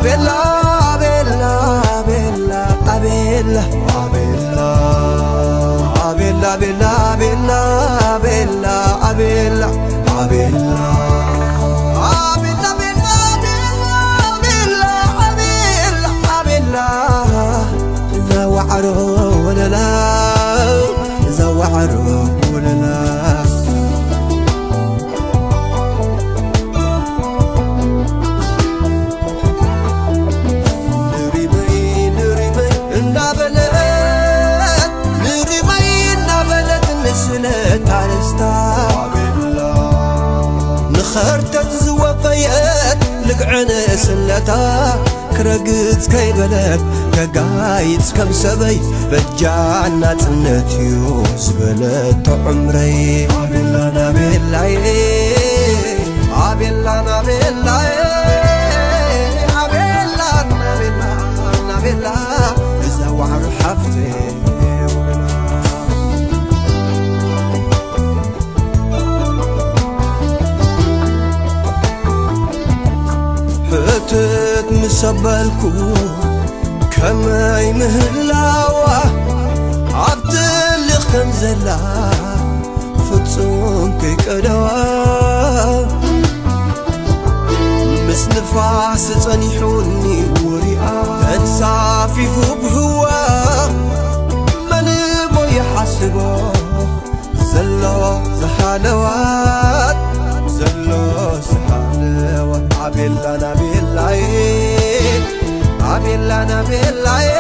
ቤላ ቤላ ቤላ ኣቤላ ኣቤላ ኣቤላ ቤላ ቤላ ቤላ ኣቤላ ኣቤላ ቤላ ቤላ ቤላ ኣቤላ ኣቤላ ኣቤላ እዛ ዋዕሮ ወለላ እዛ ዋዕሮ ወለላ ንሪመይ ንሪመይ እንዳበለት ንሪመይ እንዳበለት ንስለ ታርስታ ንኸርተት ዝወፈየት ልግዕን ስለታ ክረግጽ ከይበለት ከጋይጽ ከም ሰበይ በጃ ናጽነት እዩ ዝበለቶ ዕምረይ ኣቤላ ናቤላየ ኣቤላ ናቤላየ ኣቤላ ናቤላ ናቤላ እዛ ዋዕሮ ሓፍተይ ሕትት ምስ ኣበልኩ ከመይ ምህላዋ ኣብ ትልኽ ከም ዘላ ፍጹም ከይቀደዋ ምስ ንፋስ ጸኒሑኒ ውሪኣ ተንሳፊፉ ብህዋ መን እሞ ይሓስቦ ዘሎ ዝሃለዋ ዘሎ ዝሃለዋ ኣቤላ ናቤላየ ኣቤላ ናቤላየ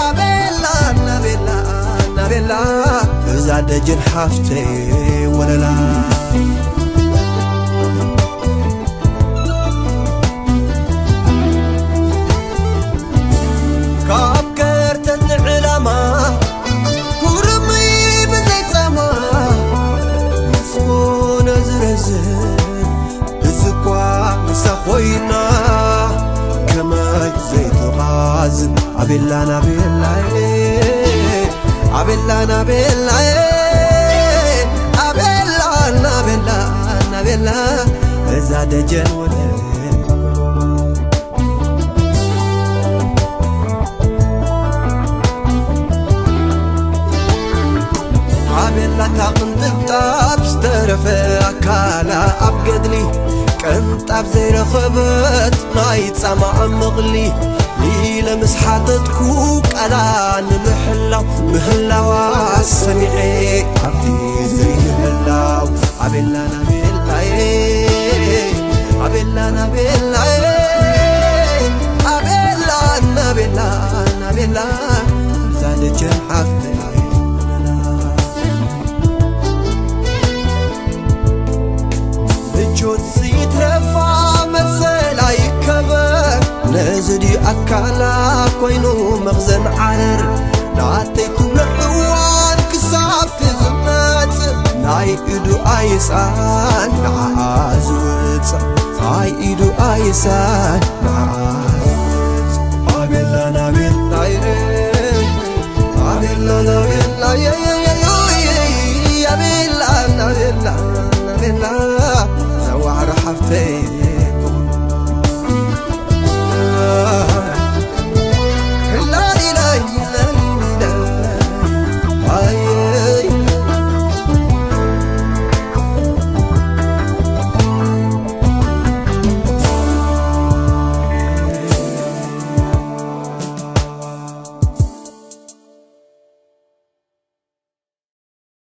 ኣቤላ ናቤላ ናቤላ እዛ ደጀን ሓፍተይ ወለላ ካብ ከርተት ንዕላማ ኩርምይ ብዘይጻማ ምስኮነ ዝረዝን እዝኳ ምሳ ኮይና ከመይ ዘይተቓዝን ኣቤላን ኣቤላየ ኣቤላን ኣቤላየ ኣቤላን ኣቤላን ኣቤላ እዛ ደጀን ወለ ኣቤላ እታ ቅንጥብጣብ ዝተረፈ ኣካላ ኣብ ገድሊ ቅንጣብ ዘይረኸበት ናይ ጻማ መቕሊ ኢለ ምስ ሓተትኩ ቃላ ንምሕላው ምህላዋ ሰሚዐ ኣብቲ ዘይህላው ኣቤላ ናቤላየ ኣቤላ ናቤላየ ኣቤላ ናቤላ ናቤላ እዛ ደጀን ሓፍተይ ምቾት ዘይትረፋ መሰል ኣይከበር ነዚ ድዩ ኣካላ ኮይኑ መኽዘን ዓረር ናተይ ትብሎ እዋን ክሳብ ትዝመጽእ ናይ ኢዱ ኣይሳን ንዓኣ ዝውጽእ ናይ ኢዱ ኣይሳን